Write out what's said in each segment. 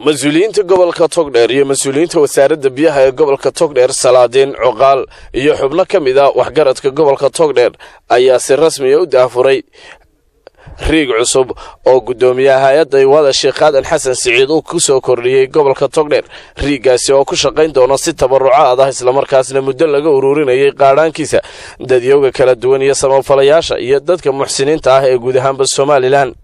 Mas-uuliyiinta gobolka Togdheer iyo mas-uuliyiinta wasaaradda biyaha ee gobolka Togdheer, salaadiin, cuqaal iyo xubno ka mid ah waxgaradka gobolka Togdheer ayaa si rasmiya u daahfuray riig cusub oo guddoomiyaha hay-adda Iwaada, Sheekh Aadan Xasan Siciid, uu ku soo kordhiyey gobolka Togdheer. Riiggaasi oo ku shaqayn doona si tabarucaad ah, islamarkaasna muddo laga ururinayay qaadhaankiisa dadyooga kala duwan iyo samafalayaasha iyo dadka muxsiniinta ah ee guud ahaanba Somaliland.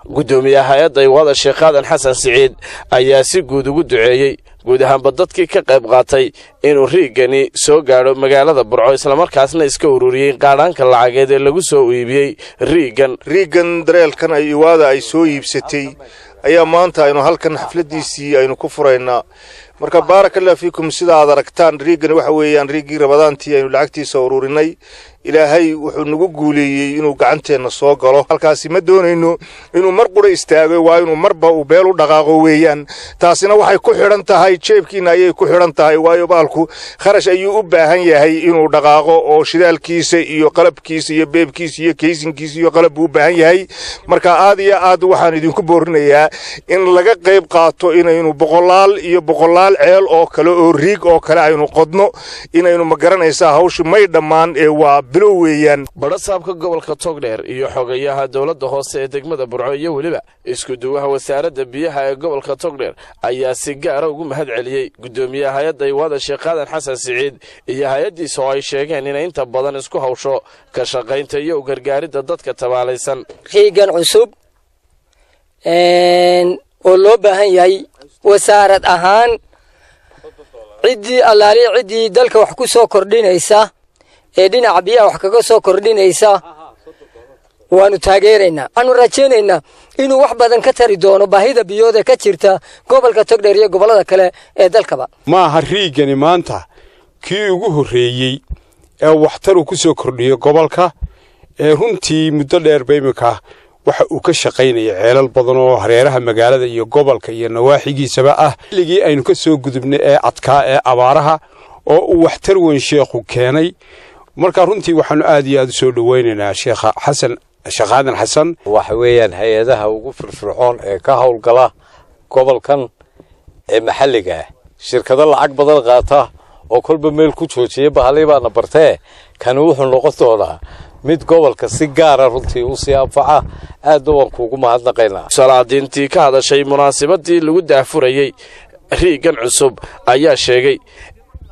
Guddoomiyaha hay-adda Iwaada, Sheekh Aadan Xasan Siciid, ayaa si guud ugu duceeyey guud ahaanba dadkii ka qayb qaatay inuu riiggani soo gaadho magaalada Burco, islamarkaasna iska ururiyey qaadhaanka lacageed ee lagu soo iibiyey riiggan. Riiggan dareelkan ay Iwaada ay soo iibsatay ayaa maanta aynu halkan xafladiisii aynu ku furaynaa. Marka baaraka Allah fiikum, sida aad aragtaan, riiggani waxa weeyaan riiggii Rabadaantii aynu lacagtiisa ururinay. Ilaahay wuxuu nagu guuleeyey inuu gacanteenna soo galo. Halkaasi ma doonayno inuu mar qura istaago, waa inuu marba uu beel u dhaqaaqo weeyaan. Taasina waxay ku xidhan tahay jeebkiinna ayay ku xidhan tahay, waayo baalku kharash ayuu u baahan yahay inuu dhaqaaqo, oo shidaalkiisa iyo qalabkiisa iyo beebkiisa iyo kaysinkiisa iyo qalab buu u baahan yahay. Marka aad iyo aad waxaan idinku boorinayaa in laga qayb qaato inaynu boqolaal iyo boqolaal ceel oo kale oo riig oo kale aynu qodno. Inaynu, ma garanaysaa, hawshu may dhammaan ee waa bilow weeyaan. Badhasaabka gobolka Togdheer iyo xogayaha dowladda hoose ee degmada Burco iyo weliba isku-duwaha wasaaradda biyaha ee gobolka Togdheer ayaa si gaara ugu mahad celiyey guddoomiyaha hay-adda Iwaada, Sheekh Aadan Xasan Siciid, iyo hay-addiisa oo ay sheegeen inay inta badan isku hawsho ka shaqaynta iyo u gargaaridda dadka tabaalaysan. Riiggan cusub oo loo baahan yahay, wasaarad ahaan ciddii allaaliya ciddii dalka wax ku soo kordhinaysa ee dhinaca biyaha wax kaga soo kordhinaysa waanu taageeraynaa. Waxaanu rajaynaynaa inuu wax badan ka tari doono baahida biyood ee ka jirta gobolka Togdheer iyo gobollada kale ee dalkaba. Ma aha riigani maanta kii ugu horreeyey ee waxtaru ku soo kordhiyo gobolka, ee runtii muddo dheerba iminka waxa uu ka shaqaynaya ceelal badan oo hareeraha magaalada iyo gobolka iyo nawaaxigiisaba ah, xilligii aynu ka soo gudubnay ee adkaa ee abaaraha oo uu waxtar weyn sheekhu keenay. Marka runtii waxaanu aad iyo aad u soo dhowaynaynaa Sheekha Xasan, Sheekh Aadan Xasan. Waxa weeyaan hay-adaha ugu firfircoon ee ka howlgala gobolkan ee maxalliga ah. Shirkado lacag badan qaata oo kolba meel ku joojiya bahalay baana bartee, kani wuxuu noqon doonaa mid gobolka si gaara runtii u sii anfaca. Aadna waan kuugu mahadnaqaynaa. Salaadiintii ka hadashay munaasabadii lagu daahfurayey riiggan cusub ayaa sheegay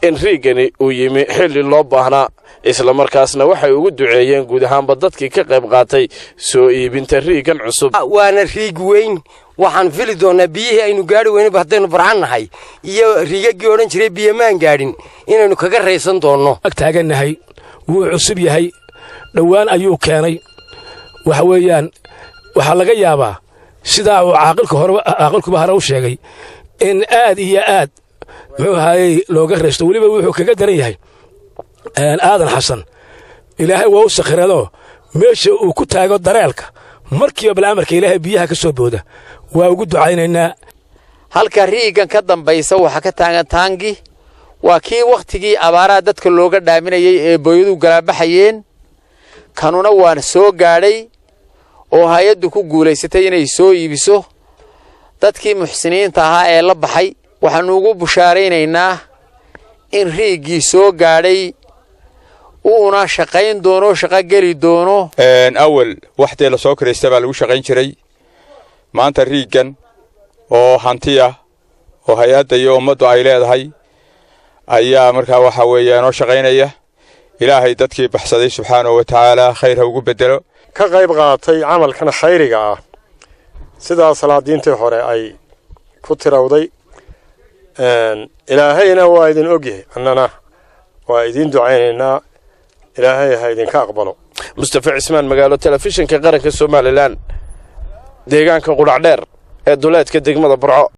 in riiggani uu yimi xilli loo baahnaa, islamarkaasna waxay ugu duceeyeen guud ahaanba dadkii ka qayb qaatay soo iibinta riiggan cusub. Waana riig weyn. Waxaan fili doonnaa biyihii aynu gaadhi weynaba haddaynu Barcan nahay iyo riigaggii odhan jiray biyomaan gaadhin inaynu kaga raysan doonno. Ag taagannahay wuu cusub yahay, dhowaan ayuu keenay. Waxa weeyaan waxaa laga yaabaa, sidaa uu caaqilka hore, caaqilkuba hore u sheegay, in aad iyo aad, muxuu ahaayey, looga raysto. Weliba wuxuu kaga daran yahay Aadan Xasan, Ilaahay waa u sakhiradoo meesha uu ku taago dareelka markiiba bal'amarka Ilaahay biyaha ka soo booda. Waa ugu ducaynaynaa. Halka riiggan ka dambaysa waxaa ka taagan taangi, waa kii wakhtigii abaaraha dadka looga dhaaminayey ee booyadu galaabaxayeen. Kanuna waan soo gaadhay oo hay-addu ku guulaysatay inay soo iibiso. Dadkii muxsiniinta ahaa ee la baxay waxaannu ugu bushaaraynaynaa in riiggii soo gaadhay, uuna shaqayn doono, shaqo geli doono. Awal waxdee lasoo kiraysta baa lagu shaqayn jiray. Maanta riiggan oo hanti ah oo hay-adda iyo ummaddu ay leedahay ayaa markaa waxa weeye inoo shaqaynaya. Ilaahay dadkii baxsaday subxaanahu wa tacaala khayr ha ugu beddelo. Ka qayb qaatay camalkan khayriga ah, sidaa salaadiintii hore ay ku tirawday, Ilaahayna waa idin ogyahay, annana waa idiin ducaynaynaa. Ilaahay ha idinka aqbalo. Mustafa Cismaan Magaalo, Telefishinka Qaranka Somaliland, deegaanka Qudhacdheer ee duleedka degmada Burco.